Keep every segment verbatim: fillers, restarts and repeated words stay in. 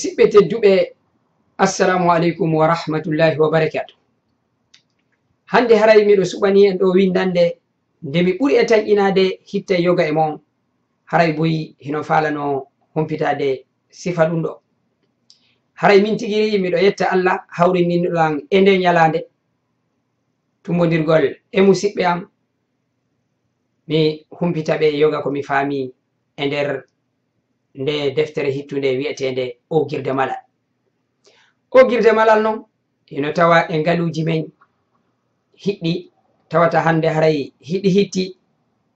Siɓɓe tedduɓe, assalamu aleykum wa rahmatullahi wa barakatuh. Hannde haray miɗo suɓanii en ɗo winndannde nde mi ɓuri e tanƴinaade hitte yoga e mon, haray buy hino faalanoo humpitaade sifa ɗum ɗo. Haray min tigi miɗo yetta Allah hawrindinɗo lan e nde ñalaande, tumbondirgol e musiɓɓe am, mi humpita ɓe yoga ko mi faami e nder nde deftere hittunde wi'eteende Oogirde Malal. Oogirde Malal non, hino tawa e ngaluuji men hiɗɗi, tawata hannde haray hiɗi hitti,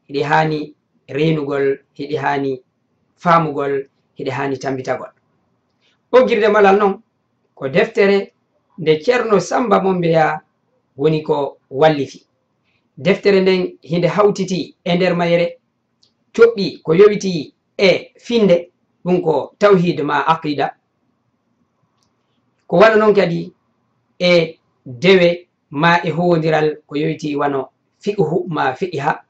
hiɗi haani reenugol, hiɗi haani faamugol, hiɗi haani tammbitagol. Oogirde Malal non, ko deftere nde Ceerno Sammba Mombeya woni ko wallifi. Deftere nden hinde hawtiti e nder mayre, coɓɗi ko yowitii e finnde, ɗum ko tawhiid maa aqiida. Ko wano non kadi e dewe maa e huwondiral ko yowitii wano fiqhu maa fiqiha.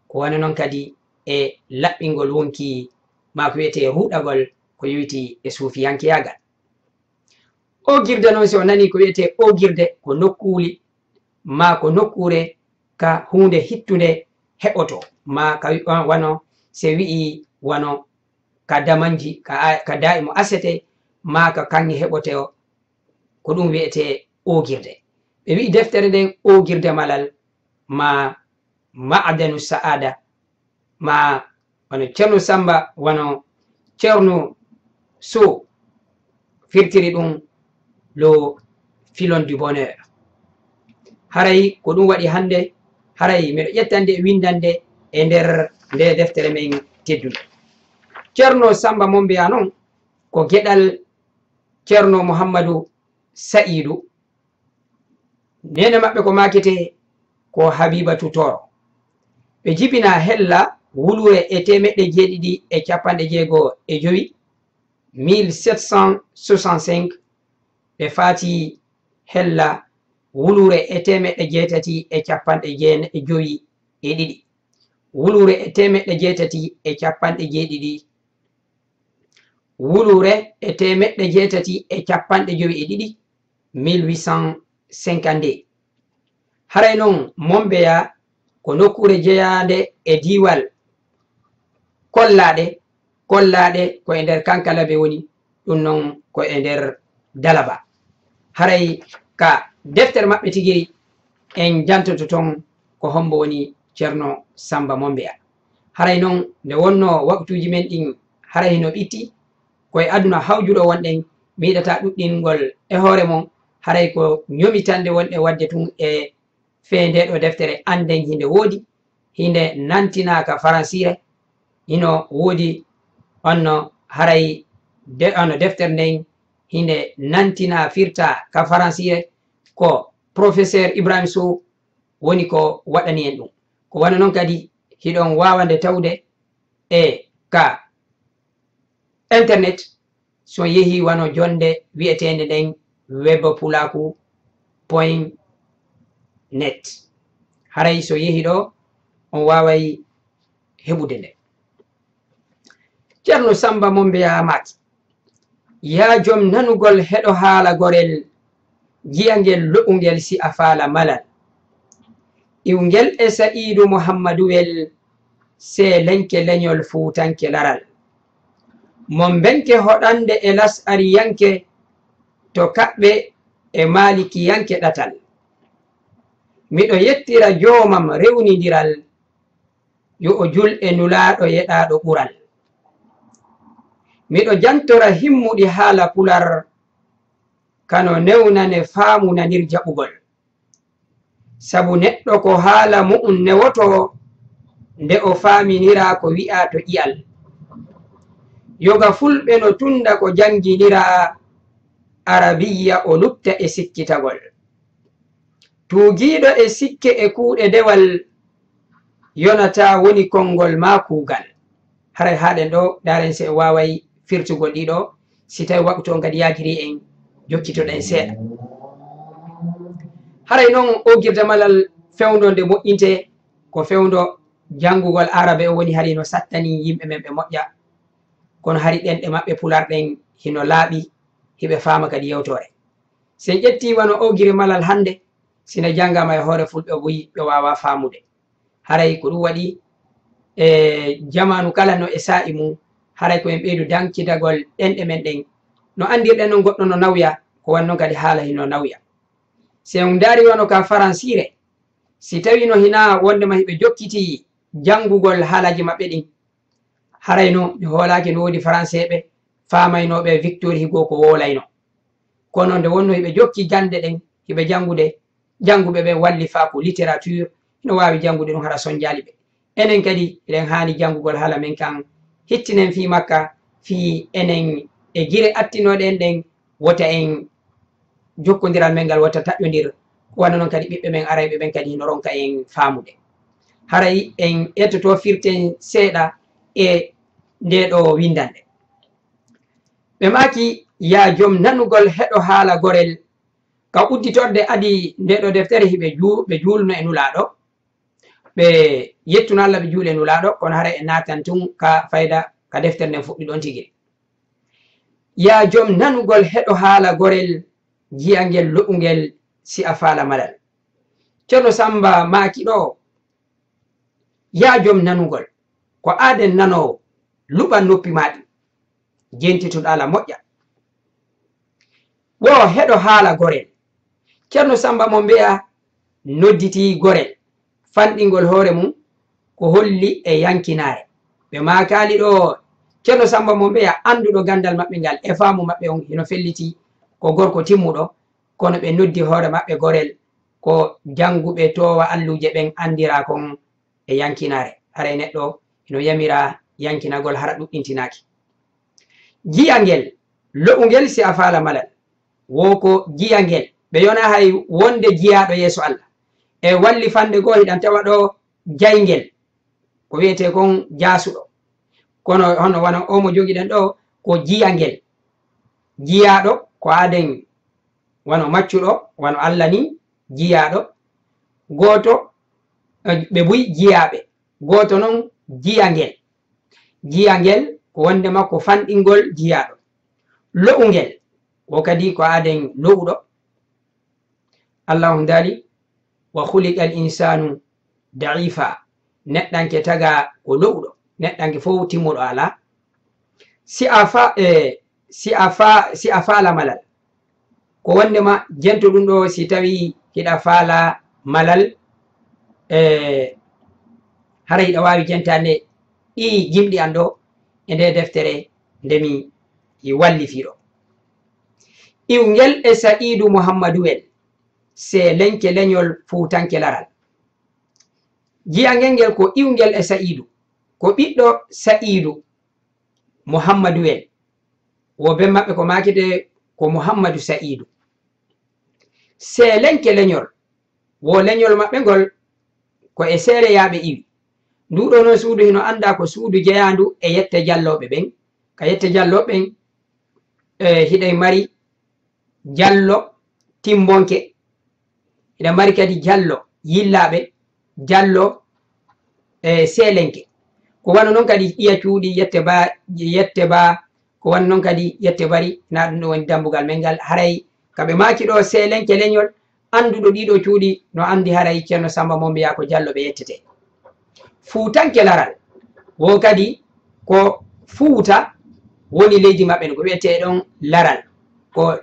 Ko wano non kadi e laɓɓingol wonki maa ko wi'etee ruuɗagol ko yowitii e suufiyankeyaagal. Oogirde non, si on nanii ko wi'etee oogirde, ko nokkuuli maa ko nokkuure ka huunde hittunde heɓotoo, maa ka wi-, wano si wi'ii wano ka damanji, ka a-, ka daa'imu asete, maa ka kaŋŋe heɓotoo, ko ɗum wi'etee oogirde. Ɓe wi'i deftere nden Oogirde Malal maa Ma'adanu Sa'aada, maa wano Ceerno Sammba, wano Ceerno Sow firtiri ɗum le filon du bonheur. Haray ko ɗum waɗi hannde, haray miɗo ƴettande e winndande e nder nde deftere men teddunde. Ceerno Sammba Mombeya non ko geɗal Ceerno Muhammadu Sa'iidu. Neene maɓɓe ko maaketee ko Habibatu Tooro. Ɓe jibinaa hella wuluure e teemeɗɗe jeeɗiɗi e capanɗe jeego e jowi, mille sept cent soixante-cinq, ɓe faati hella wuluure e teemeɗɗe jeetati e capanɗe jeenayi e jowi e ɗiɗi. Wuluure e teemeɗɗe jeetati e capanɗe jeeɗiɗi, wuluure e teemeɗɗe jeetati e capanɗe jowi e ɗiɗi, mille huit cent cinquante-deux. Haray non, Mombeya ko nokkuure jeyaande e diiwal kollaaɗe, kollaaɗe ko e nder Kankalabe woni, ɗum non ko e nder Dalaba. Haray ka deftere maɓɓe tigi en jantoto ton ko hombo woni Ceerno Sammba Mombeya. Haray non, nde wonnoo waktuuji men ɗin haray hino ɓitti, ko e aduna hawjuɗo wonɗen, mi yiɗataa ɗuɗɗingol e hoore mon, haray ko ñomitannde wonɗen waɗde tun e fee ndee ɗoo deftere annden hinde woodi, hinde nantinaa ka faransiire, hino woodi onno haray de-, onno deftere nden hinde nantinaa firtaa ka faransiire, ko Professeur Ibrahim Sow woni ko waɗani en ɗum. Ko wano non kadi hiɗon waawa nde tawde e ka internet, so on yehii wano jonnde wi'eteende nden webpulaaku point net. Haray so yehii ɗoo, on waaway heɓude nde. Ceerno Sammba Mombeya maaki, yaa jom nanugol heɗo haala gorel, jiya ngel lo'ungel si a faala malal. Iwngel e Sa'iidu Muhammaduwel, seelenke leñol fuutanke laral. Mombenke hoɗande e las'ariyanke, to kaɓɓe e maalikiyanke ɗatal. Miɗo yettira joomam rewnindiral, yo o jul e Nulaaɗo yeɗaaɗo ɓural. Miɗo jantora himmuɗi haala pular, kano newnane faamu nanir jaɓugol. Sabu neɗɗo ko haala mu'un newotoo, nde o faaminira ko wi'aa to ƴi'al. Yoga fulɓe no tunda ko jannginiraa Arabiyya o lutta e sikkitagol. Tuugiiɗo e sikke e kuuɗe dewal, yonataa woni konngol maa kuugal. Haray haaɗen ɗoo, ndaaren si en waaway firtugol ɗiɗo, si tawi waktu on kadi yaakirii en, jokkitoɗen seeɗa. Haray non, Oogirde Malal fewndo nde moƴƴintee, ko fewndo janngugol Aarabe o woni hari no sattani yimɓe men ɓe moƴƴa. Kono hari ɗenɗe maɓɓe pular ɗen hino laaɓi, hiɓe faama kadi yewtoore. Si en ƴettii wano oo giri malal hannde, si no janngaama e hoore fulɓe, o buy ɓe waawaa faamude. Haray ko ɗum waɗi, e jamaanu kala no e saa'i mum, haray ko en ɓeydu dancitagol ɗenɗe men ɗen. No anndirɗen non goɗɗo no nawya, ko wano non kadi haala hino nawya. Si en ndaari wano ka faransiire, si tawii no hinaa wonndema hiɓe jokkitii janngugol haalaaji maɓɓe ɗin, haray non mi hoolaaki no woodi faranseeɓe faamaynooɓe Victor Hugo ko wowlayno. Kono nde wonnoo hiɓe jokki jannde ɗen, hiɓe janngude, jannguɓe ɓen wallifaaku, littérature, hino waawi janngude ɗum hara sonjaali ɓe. Enen kadi, eɗen haani janngugol haala men kan, hittinen fii makka, fii enen e gire attinooɗe en ɗen, wota en jokkondiral men ngal wota taƴondir, ko wano non kadi ɓiɓɓe men arayɓe ɓen kadi hino ronka en faamude. Haray en etoto firten seeɗa e ndee ɗoo winndannde. Ɓe maaki, yaa jom nanugol heɗo haala gorel, ka udditorde adi ndee ɗoo deftere hiɓe juu-, ɓe juulno e Nulaaɗo, ɓe yettuno Alla, ɓe juuli e Nulaaɗo, kono haray en naatan tun ka fayda ka deftere nden fuɗɗi ɗon tigi. Yaa jom nanugol heɗo haala gorel, jiyangel lo'ungel si a faala malal. Ceerno Sammba maaki ɗoo, yaa jom nanugol, ko aaden nanoowo, luɓan noppi maa ɗin, jentituɗaa la moƴƴa. Wo heɗo haala gorel. Ceerno Sammba mo mbeya nodditii gorel, fanɗingol hoore mum ko holli e yankinaare. Ɓe maakaali ɗoo, Ceerno Sammba mo mbeya annduɗo ganndal maɓɓe ngal e faamu maɓɓe on hino felliti ko gorko timmuɗo, kono ɓe noddi hoore maɓɓe gorel, ko jannguɓe toowa alluuje ɓen anndiraa kon e yankinaare. Haray neɗɗo hino yamiraa yankinagol hara ɗuɗɗintinaaki. Jiyangel, lo'ungel si a faala malal, wo ko jiyangel. Ɓe yona hay wonde jiyaaɗo yeeso Alla. E wallifannde goo hiɗan tawa ɗoo jayngel, ko wi'etee kon jaasuɗo. Kono hono wano oo mo jogiɗen ɗoo, ko jiyangel. Jiyaaɗo ko aaden wano maccuɗo, wano Alla ni, jiyaaɗo. Gooto, eh, ɓe buy jiyaaɓe. Gooto non jiyangel. Jiyangel ko wonde makko fanɗingol jiyaaɗo. Lo'ungel, wo kadi ko aaden lo'uɗo. Allahu daali, "Wa khuliqal insanu da'ifa." Neɗɗanke tagaa ko lo'uɗo. Neɗɗanke fow timmuɗo alaa. Si a fa-, e, si a fa-, si a faala malal, ko wondema jento ɗum ɗoo, si tawii hiɗa faala malal, e, hara hiɗa waawi jentaade ɗii jimɗi an ɗoo e ndee deftere nde mi wallifii ɗoo. Iwngel e Sa'iidu Muhammaduwel, seelenke leñol fuutanke laral. Jiyangel ngel ko iwngel e Sa'iidu, ko ɓiɗɗo Sa'iidu Muhammaduwel. Wo ben maɓɓe ko maaketee ko Muhammadu Sa'iidu. Seelenke leñol, wo leñol maɓɓe ngol ko e seereyaaɓe iwi. Nduu ɗoo non suudu hino anndaa ko suudu jeyaandu e yette jallooɓe ɓen. Ka yette jallooɓe ɓen, e, hiɗen mari jallo timbonke, hiɗen mari kadi jallo yillaaɓe, jallo, e, seelenke. Ko wano non kadi ɗiya cuuɗi, yette ba, yette ba, ko wano non kadi yette bari, na ɗum ɗoo woni dambugal men ngal. Haray ka ɓe maaki ɗoo seelenke leñol, annduɗo ɗii ɗoo cuuɗi no anndi haray Ceerno Sammba Mombeya ko jallo ɓe yettetee. Fuutanke laral, wo kadi ko Fuuta woni leydi maɓɓe, ko wi'etee ɗon laral. Ko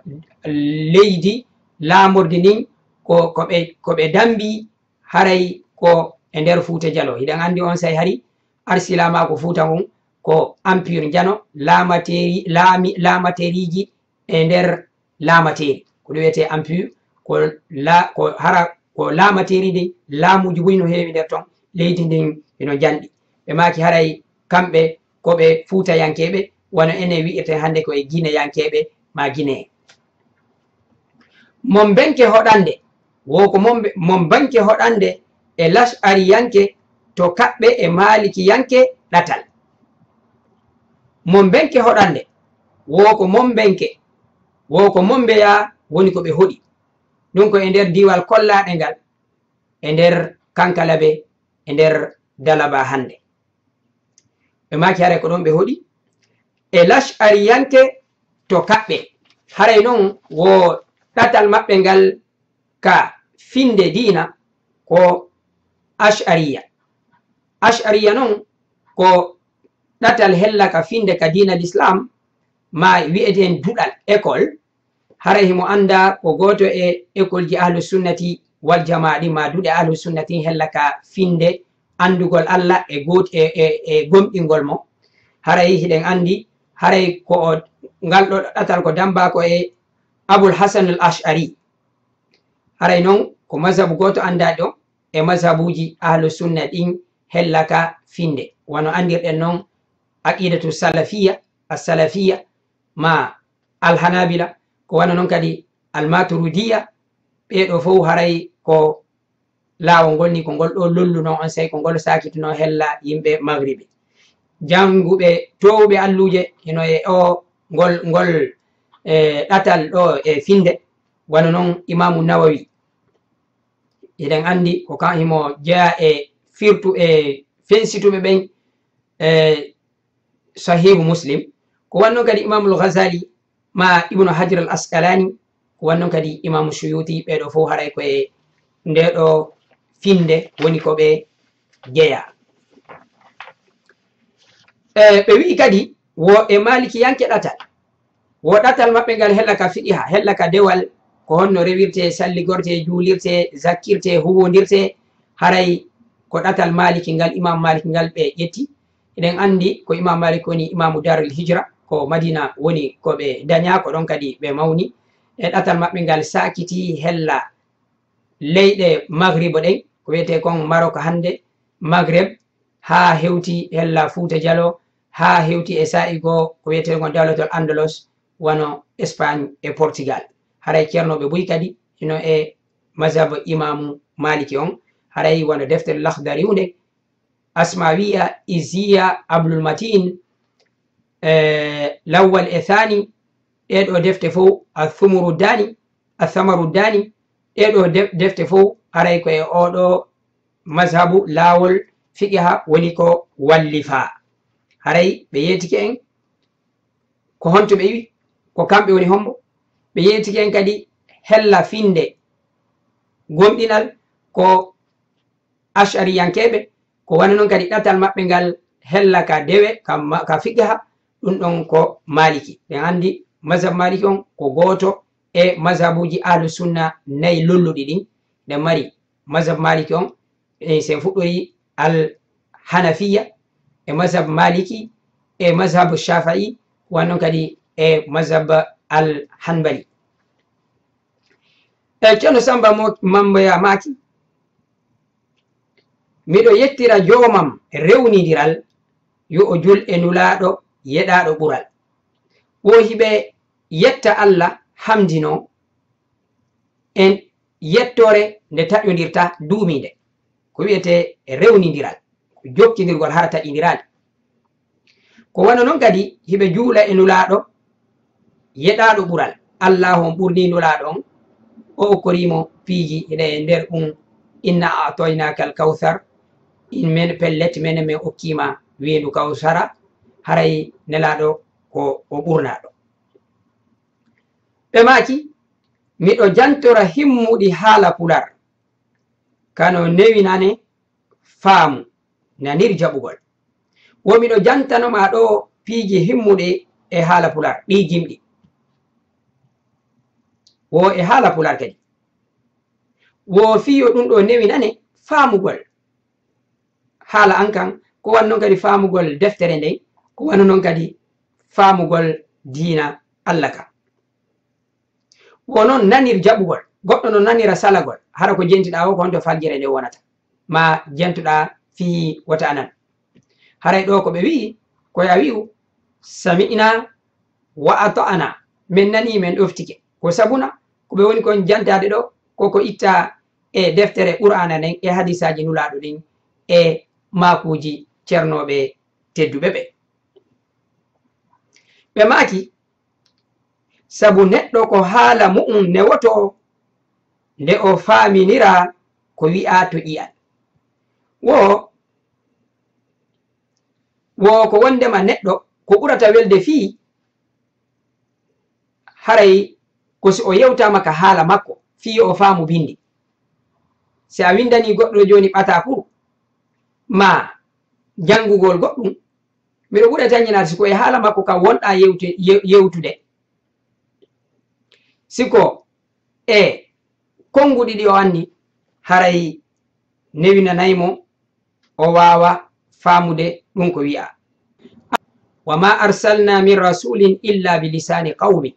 leydi laamordi ndin, ko, ko ɓe, ko ɓe dambi haray ko e nder Fuuta Jaloo. Hiɗen anndi on say hari arsilaamaaku Fuuta ngun ko Empire Njano, laamateeri-, laami-, laamateeriiji e nder laamateeri. Ko ɗum wiyetee empire, ko la-, ko hara ko laamateeri ndin, laamuuji buy no heewi nder ton, leydi ndin ino njanɗi. Ɓe maaki haray kamɓe ko ɓe Fuutayankeeɓe, wano enen wi'irten hannde ko e Gineyankeeɓe maa Guinéen. Mombenke hoɗande, wo ko Mombe-, Mombenke hoɗande e Lash'ariyanke to kaɓɓe e Maalikiyanke ɗatal. Mombenke hoɗande, wo ko Mombenke, wo ko Mombeya woni ko ɓe hoɗi. Ɗum ko e nder diiwal kollaaɗe ngal, e nder Kankalabe, e nder Dalaba hannde. Ɓe maaki haray ko ɗon ɓe hoɗi. E Lash'ariyanke to kaɓɓe. Haray non wo ɗatal maɓɓe ngal ka finde diina ko Ash'ariya. Ash'ariya non ko ɗatal hella ka finde ka diina l'islam, ma wi'eten duɗal, école. Haray himo annda ko gooto e école ji ahlu sunnati wal jamaa ɗin, ma duɗe ahlu sunnati hella ka finde anndugol Allah e goot-, e, e, e gomɗingol mo. Haray hiɗen anndi, haray ko o, ngal ɗo ɗatal ko damba ko e Abul Hasan al Ash'ari. Haray non ko mazhabu gooto anndaa ɗo e mazhabuuji ahlu sunna ɗin hella ka finde. Wano anndirɗen non aqidatu salafiya, as-salafiya, ma al-hanabila, ko wano non kadi al-maturidiya, ɓee ɗo fow haray ko laawol ngol ni, ko ngol ɗo lolluno on, sey ko ngol saakituno hella yimɓe magribi. Jannguɓe toowuɓe alluuje hino e o ngol, ngol, e, ɗatal ɗo e finde, wano non Imaamu Nawawi. Hiɗen anndi ko kan himo jeyaa e firtu e fensituɓe ɓen, e, Sahihu Muslim. Ko wanno kadi Imamul Ghazali ma Ibnu Hajar al Asqalani, ko wanno kadi Imamu Suyuti, ɓee ɗo fow haray ko e nde ɗo finde woni ko ɓe jeyaa. E, ɓe wi'i kadi wo e Malikiyanke ɗatal, wo ɗatal maɓɓe ngal hella ka fiqiha, hella ka dewal, ko honno rewirte, salligorte, juulirte, zakkirte, huwondirte, haray ko ɗatal Maliki ngal, Imam Malik ngal ɓe ƴetti. Eɗen anndi ko Imam Malik woni Imamu Darul Hijra, ko Madina woni ko ɓe dañaa, ko ɗon kadi ɓe mawni. E ɗatal maɓɓe ngal saakiti hella leyɗe Maghrib ɗen, ko wiyetee kon Maroc hannde, Maghreb, haa hewti hella Fuuta Jaloo, haa hewti e saa'i goo ko wiyetee kon Dawlatul Andalos, wano Espagne e Portugal. Haray ceernooɓe buy kadi hino e mazhab Imaamu Maliki on, haray wano deftere Lakhdari nden, Asmawiya, Iziya, Ablul Matin, e, Lawwal e Thani, ɗee ɗoo defte fow, Athumuru Dani, Athamaru Dani, ɗee ɗoo de-, defte fow, haray ko e oo ɗoo mazhabu, laawol, fiqiha woni ko wallifaa. Haray ɓe yeetike en ko honto ɓe iwi, ko kamɓe woni hombo. Ɓe yeetike en kadi hella finde gomɗinal ko Ash'ariyankeeɓe, ko wano non kadi ɗatal maɓɓe ngal hella ka dewe, ka ma-, ka fiqha, ɗum ɗon ko Maliki. Ɓe anndi mazhab Maliki on ko gooto e mazhabuuji ahlu sunna nayi lolluɗi ɗin. Ɗen mari mazhab Maliki on, e sen fuɗɗori al Hanafiya e mazhab Maliki e mazhab Shafi'i, wano kadi e mazhab al Hanbali. E Ceerno Samba Mo-, Mamboya maaki, miɗo yettira joomam rewnindiral, yo o jul e Nulaaɗo yeɗaaɗo ɓural. Wo hiɓe yetta Allah, hamdino en yettoore nde taƴondirta duumiinde. Ko wiyetee rewnindiral, ko jokkindirgol hara taƴindiraali. Ko wano non kadi hiɓe juula e Nulaaɗo yeɗaaɗo ɓural. Allaahu on ɓurnii Nulaaɗo on, o okkorii mo piiji, hiɗa e nder ɗum, "Inna a'taynaaka al-kawthar", in men pellet, menen men okkii ma weendu Kawsara, haray Nelaaɗo ko o ɓurnaaɗo. Ɓe maaki, miɗo jantora himmuɗi haala Pular, kano newinane faamu, nanir jaɓugol. Wo miɗo jantano ma ɗo piiji himmuɗi e haala Pular, ɗi jimɗi. Wo e haala Pular kadi. Wo fii yo ɗum ɗo newinane faamugol haala an kan, ko wano non kadi faamugol deftere nden, ko wano non kadi faamugol diina Allah kan. Wo non nanir jaɓugol, goɗɗo no nanira salagol, hara ko jentiɗaa wo ko honto faljere nde wonata, ma jentuɗaa fii wota a nan. Haray ɗo ko ɓe wi'i, ko a wi'u, "Sami'na wa ata'na", men nani, men ɗoftike. Ko sabuna, ko ɓe woni kon jantaade ɗo, ko ko itta e deftere Qur'aana nden, e hadiisaaji Nulaaɗo ɗin, e maakuuji ceernooɓe tedduɓe ɓe. Ɓe maaki, sabu neɗɗo ko haala mu'un newotoo nde o faaminira ko wi'aa to ƴi'al. Wo, wo ko wondema neɗɗo ko ɓurata welde fii Haray ko si o yewtaama ka haala makko fii yo o faamu binndi. Si a winndanii goɗɗo jooni ɓataakuru maa janngugol goɗɗum, miɗo ɓura tañinaade si ko e haala makko ka wonɗaa yewte-, yew-, yewtude. Si ko e konnguɗi ɗi o anndi, haray newinanay mo o waawa faamude ɗum ko wi'aa. "Wa ma arsalna min rasulin illa bi lisani qawmi."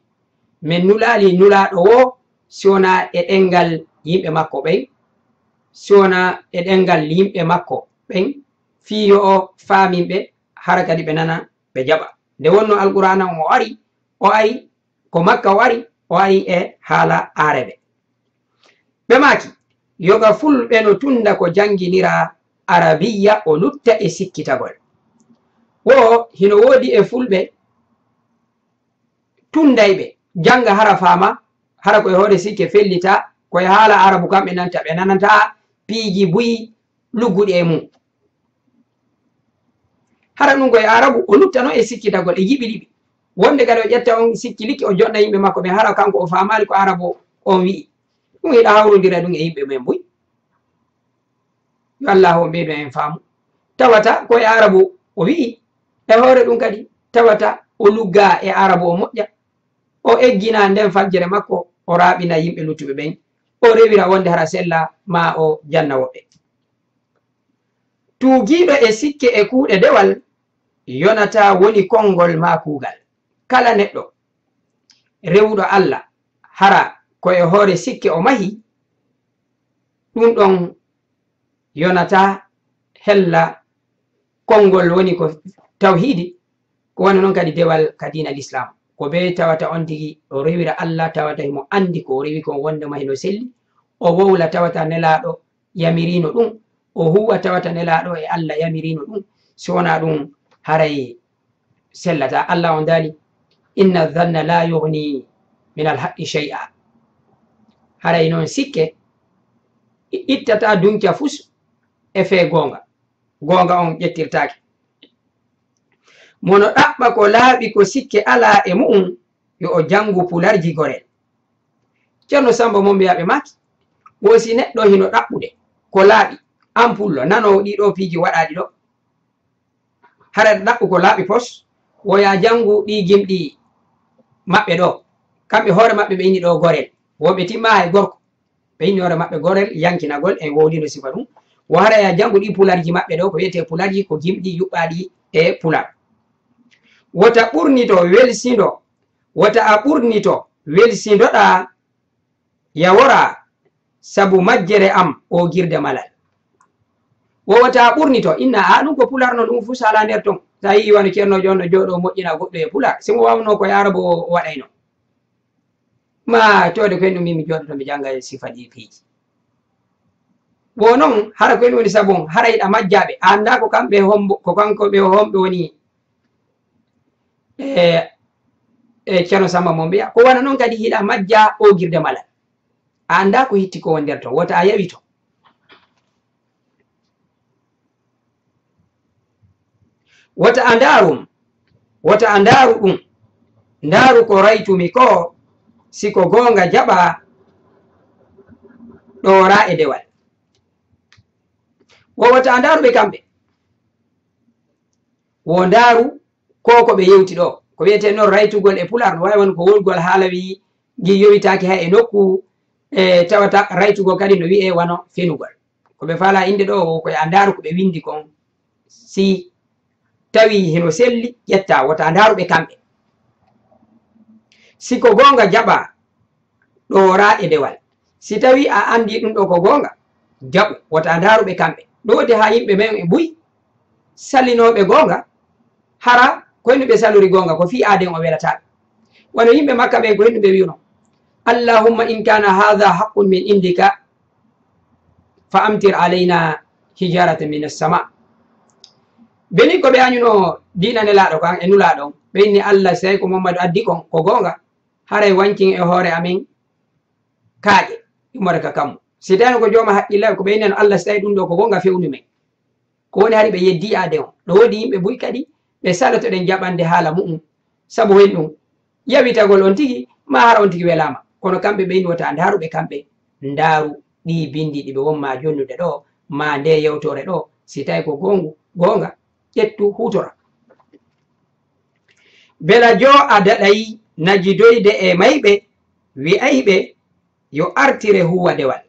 Men nulaali nulaaɗo woo si wonaa e ɗemngal yimɓe makko ɓen, si wonaa e ɗemngal yimɓe makko ɓen, fii yo o faamin ɓe, hara kadi ɓe nana, ɓe jaɓa. Nde wonnoo Alqur'aana on o ari, o ari ko Makka o ari, o ari e haala Aarabe. Ɓe maaki, yoga fulɓe no tunnda ko jannginiraa Arabiyya, o lutta e sikkitagol. Wo hino woodi e fulɓe tunndayɓe, jannga hara faama, hara ko e hoore sikke fellita, ko e haala Arabu kamɓe nanta, ɓe nanata piiji buy lugguɗi e mum. Hara ɗum ko e Arabu, o luttano e sikkitagol, e jiɓi liɓi. Wonde kadi o ƴetta on sikki likki, o joɗna yimɓe makko ɓen, hara kanko o faamaali ko Arabu on wi'i. Ɗum hiɗa hawrondira ɗum e yimɓe men buy. Yo Allaahu on ɓeydo en faamu. Tawata ko e Arabu o wi'i, e hoore ɗum kadi, tawata o luggaa e Arabu o moƴƴa. O eggina nden fajjere makko, o raaɓina yimɓe luttuɓe ɓen. O rewira wonde hara sella, maa o janna woɓɓe. Tuugiiɗo e sikke e kuuɗe dewal, yonataa woni konngol maa kuugal. Kala neɗɗo rewuɗo Alla, hara ko e hoore sikke o mahi, ɗum ɗon yonataa hella konngol woni ko tawhiidi, ko wano non kadi dewal ka diina Lislaam. Ko bee tawata on tigi o rewira Alla, tawata himo anndi ko o rewi kon wondema hino selli, o wowla tawata Nelaaɗo yamiriino ɗum, o huwa tawata Nelaaɗo e Alla yamiriino ɗum, si wonaa ɗum haray sellataa. Alla on daali, "Inna zanna la yughni min alhaqqi shay'a." Haray non sikke i-, ittataa dunca fus e fee goonga. Goonga on ƴettirtaake. Mo no ɗaɓɓa ko laaɓi ko sikke alaa e mu'un, yo o janngu pularji gorel. Ceerno Sammba Mombeyaa ɓe maaki, wo si neɗɗo hino ɗaɓɓude ko laaɓi, an pullo, nanoowo ɗii ɗoo piiji waɗaaɗi ɗoo, hara ɗaɓɓu ko laaɓi pos, wo yaa janngu ɗii gimɗi maɓɓe ɗoo. Kamɓe hoore maɓɓe ɓe inni ɗoo gorel, wo ɓe timmaa hay gorko. Ɓe inni hoore maɓɓe gorel, yankinagol, en wowlino sifa ɗum. Wo hara yaa janngu ɗii pularji maɓɓe ɗoo, ko wiyetee pularji, ko gimɗi yuɓɓaaɗi e pular. Wota ɓurnito welsindo, wota a ɓurnito welsindoɗaa yawora sabu majjere am oogirde malal. Wo wota a ɓurnito, inna a ɗum ko pular no ɗum fuu sala nder ton. Sa yi'i wano ceernoojo on no jooɗoo moƴƴina goɗɗo e pular, si mo waawno ko e Arabu o waɗayno. Ma towde ko henɗum min mi jooɗoto mi jannga e sifa ɗi piiji. Wo non, hara ko en woni sabu on, hara hiɗa majjaaɓe, a anndaa ko kamɓe hombo, ko kanko ɓe homɓe woni e, e Ceerno Samba Mombeya. Ko wano non kadi hiɗa majja oogirde malal. A anndaa ko hitti ko won nder ton, wota a yawito. Wota a ndaarum, wota a ndaaru ɗum. Ndaaru ko raytumi ko, si ko goonga jaɓa, ɗoora e dewal. Wo wota a ndaaru ɓe kamɓe. Wo ndaaru ko ko ɓe yewti ɗoo. Ko wiyetee noon raytugol e pular, no waawi won ko wolgol haala wi ngi yowitaaki hay e nokku, e tawata raytugol kadi no wiyee wano fenugol. Ko ɓe faalaa innde ɗoo, ko yo a ndaaru ko ɓe winndi kon. Si tawii hino selli, ƴettaa, wota a ndaaru ɓe kamɓe. Si ko goonga jaɓaa, ɗooraa e dewal. Si tawii a anndii ɗum ɗoo ko goonga, jaɓu, wota a ndaaru ɓe kamɓe. No woodi haa yimɓe men e buy, salinooɓe goonga, hara ko hendu ɓe salori goonga, ko fii aaden o welataa ɓe. Wano yimɓe Makka ɓen, ko hendu ɓe wi'uno, "Allahumma in kana hadha haqqun min indika, fa amtir alayna hijaratan min as-sama." Beni ko ɓe añuno diina Nelaaɗo kan e Nulaaɗo on, ɓe inni, "Allah, si tawi ko Muhammadu addi kon ko goonga, haray wancin e hoore amen kaaƴe immorde ka kammu. Si tawino ko jooma haqqille, ko ɓe innano, Allah, si tawi ɗum ɗoo ko goonga, fewnu men." Ko woni hari ɓe yeddii aade on. No woodi yimɓe buy kadi ɓe salotoɗen jaɓande haala mu'un. Sabu hen ɗum, yawitagol on tigi, ma hara on tigi welaama. Kono kamɓe ɓe inni wota ndaaru ɓe kamɓe, ndaaru ɗii binndi ɗi ɓe won ma jonnude ɗo, ma nde yewtoore ɗo, si tawi ko goongu, goonga, ƴettu huutora. Bela joo a daɗay najidoyde e mayɓe, wi'ay ɓe yo artire huuwa dewal.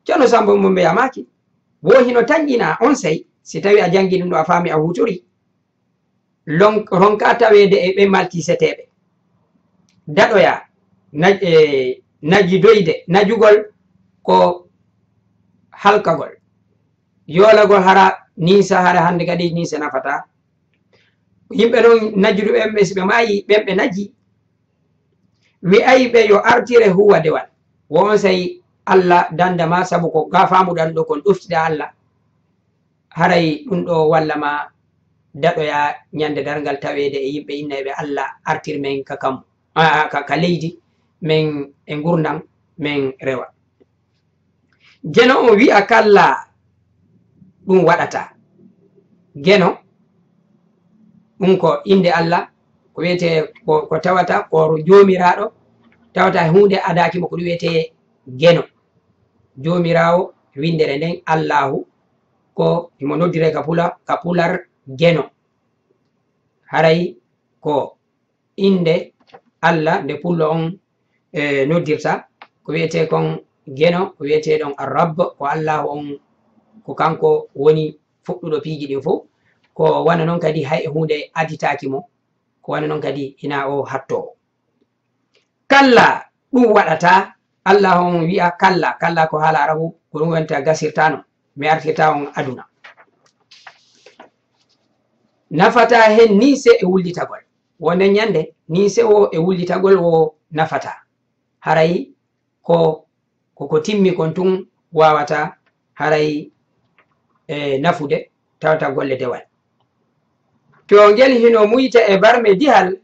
Ceerno Sammba Mombe yamaaki, wo hino tanƴina on sey, si tawi a janngi ɗum ɗo a faami a huutori, lon-, ronka taweede e ɓe maltiseteeɓe. Daɗoya, naj-, e, najidoyde, najugol ko halkagol. Yoolagol hara ninsa, hara hannde kadi ninsa nafata. Yimɓe ɗon najjuduɓe ɓen ɓe si ɓe maayi, ɓen ɓe najji, wi'ay ɓe yo artire huuwa dewal. Wo on sey Alla danda ma, sabu ko ga faamuɗan ɗo kon ɗoftida Alla. Haray ɗum ɗo walla ma daɗoya ñande darngal taweede e yimɓe innayɓe Alla artir men ka kammu, a, a, ka, ka leydi men e ngurndan men rewa. Geno on wi'a kalla ɗum waɗata. Geno, ɗum ko innde Alla, ko wiyetee, ko, ko tawata ko joomiraaɗo, tawata huunde adaaki mo, ko ɗum wiyetee geno. Joomiraawo winndere nden, Allaahu, ko himo noddiree ka pula-, ka pular geno. Haray ko innde Alla nde pullo on, e, noddirta, ko wiyetee kon geno, ko wiyetee ɗon Ar-Rabb, ko Allaahu on, ko kanko woni fuɗɗuɗo piiji ɗin fow. Ko wano non kadi hay e huunde aditaaki mo, ko wano non kadi hinaa o hattoowo. Kalla, ɗum waɗataa. Allaahu on wi'a kalla, kalla ko haala Arabu, ko ɗum wonta gasirtaano, mi artirta on aduna. Nafataa hen nii se e wullitagol. Wonde ñande, nii se wo e wullitagol wo nafataa. Haray ko, ko, ko timmi kon tun waawata haray, e, nafude, tawata golle dewal. To ngel hino muyta e barme dihal,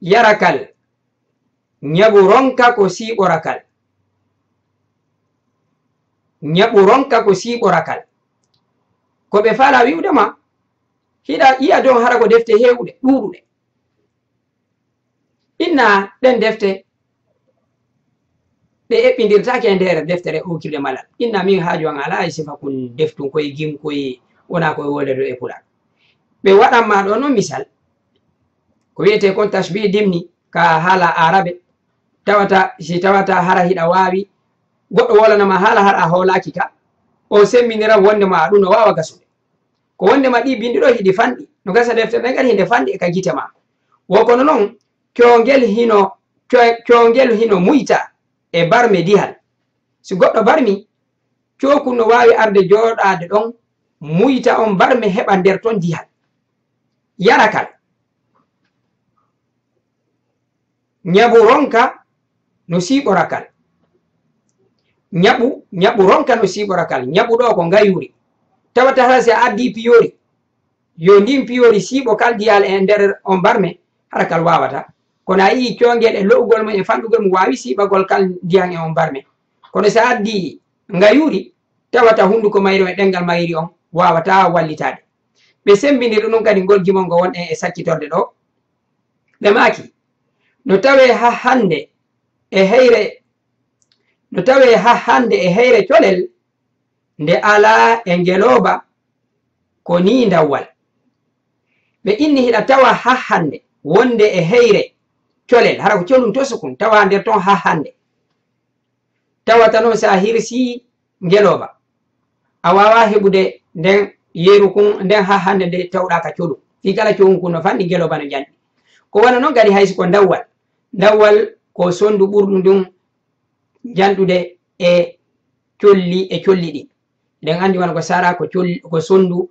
yarakal, ñaɓu ronka ko siiɓorakal. Ñaɓu ronka ko siiɓorakal. Ko ɓe faalaa wi'ude ma, hiɗa yi'a don hara ko defte heewuɗe, ɗuuɗuɗe. Inna ɗen defte, ɗe eɓɓindirtaake e nder deftere okirde malal. Inna min haaju an alaa e sifa kun deftun koye gim koye wonaa koye wolde ɗo e pular. Ɓe waɗan ma ɗo non misal. Ko wiyetee kon tashbih dimni ka haala Aarabe. Tawata, si tawata hara hiɗa waawi, goɗɗo wolana ma haala hara a hoolaaki ka, o semmbinira wonde ma ɗum no waawa gasude. Ko wonde ma ɗi binndi ɗo hiɗi fanɗi. No gasa deftere nden kadi hinde fanɗi e ka gite ma. Wo kono non, coongel hino, co-, coongel hino muyta e barme dihal. Si goɗɗo barmi, cookun no waawi arde jooɗaade ɗon, muyta on barme heɓa nder ton dihal. Yarakal. Ñaɓu ronka no siiɓorakal. Ñaɓu, ñaɓu ronka no siiɓorakal. Ñaɓu ɗo ko ngayuuri. Tawata hara si a addi piyoori, yo ndin piyoori siiɓo kal diyal e nder on barme, hara kal waawata. Kono a yii coongel e lo'ugol mum e fanɗugol mum waawi siiɓagol kal ndiyan e on barme. Kono si a addi ngayuuri, tawata hunnduko mayri on e ɗenngal mayri on waawata wallitaade. Ɓe semmbiniri ɗum kadi ngol gimol ngo wonɗen e sakkitorde ɗo. Ɓe maaki, no tawee ha hannde e heyre, no tawee ha hannde e heyre colel nde alaa e ngelooba ko nii ndawwal. Ɓe inni hiɗa tawa ha hannde wonde e heyre colel, hara ko colum tosukun tawa nder ton ha hannde. Tawata noon si a hirsii ngelooba, a waawaa heɓude nden yeru kun, nden ha hannde nde tawɗaa ka colu. Fii kala cowun kun no fanɗi, ngelooba no njanɗi. Ko wano noon kadi hay si ko ndawwal. Ndawwal ko sondu ɓurɗu ndun njanɗude e colli, e colli ɗin. Eɗen anndi wano ko sara ko col-, ko sondu,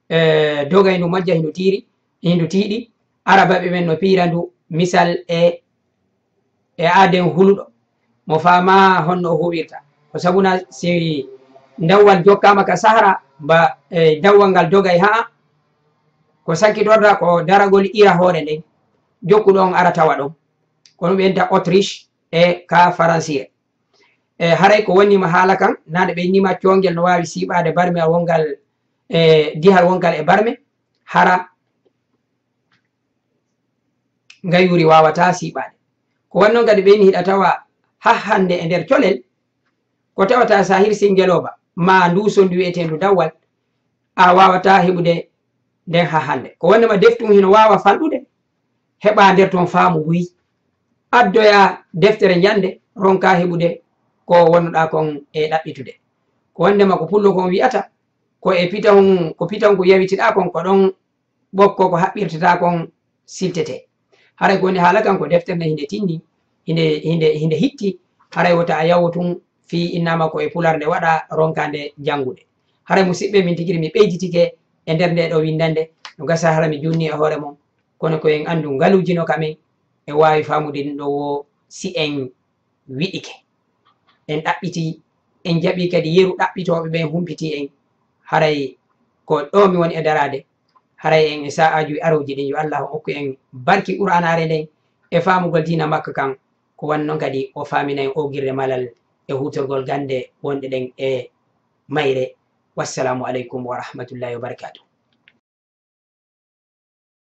eh, dogayndu majja hindu tiiri, hindu tiiɗi. Arabaɓe ɓen no piira ndu misal e, e aaden huluɗo. Mo faamaa honno o huuwirta. Ko sabuna si ndawwal jokkaama ka sahara, ba, eh, ndawwal ngal dogay haa ko sakkitorta ko daragol ira hoore nden. Jokkuɗo on ara tawa ɗon. Kono ɓe enta Autriche e ka Faransire. E haray ko wonnima haala kan, naane ɓe innima coongel no waawi siiɓaade barme a wongal, e dihal wongal e barme, hara ngayuuri waawataa siiɓaade. Ko waɗi noon kadi ɓeen hiɗa tawa haa hannde e nder colel, ko tawata so a hirsii ngelooba maa nduuso ndu wiyeteendu dawwal, a waawataa heɓude nden haa hannde. Ko wonde ma deftu ngun hino waawa fanɗude, heɓaa nder toon faamu buy. Addoyaa deftere njannde, ronkaa heɓude ko wonnoɗaa kon e ɗaɓɓitude. Ko wonde ma ko pullo kon wi'ata, ko e piton, ko piton ko yawitiɗaa kon, ko ɗon ɓokko ko haɓɓirtetaa kon siltetee. Haray ko woni haala kan ko deftere nde hinde tinni, hinde, hinde, hinde hitti, haray wota a yawo tun fii innaama ko e pular nde waɗaa, ronkaa nde janngude. Haray musiɓɓe, min tigi mi ɓeyditike e nder nde ɗo winndannde, no gasa hara mi juutni e hoore mon, kono ko en anndu ngaluuji no ka men, e waawi faamude ɗum ɗo woo si en wiɗike. En ɗaɓɓiti, en jaɓi kadi yeru ɗaɓɓitooɓe ɓen humpiti en. Haray ko ɗo mi woni e daraade. Haray en e sa'aaji arooji ɗin, yo Allah hokku en barki Qur'aanaare nden e faamugol diina makka kan. Ko wano non kadi o faamina en oogirde malal e huutorgol gannde wonɗe ɗen e mayre. Wassalaamu aleykum wa rahmatullahi wa barakaatuh.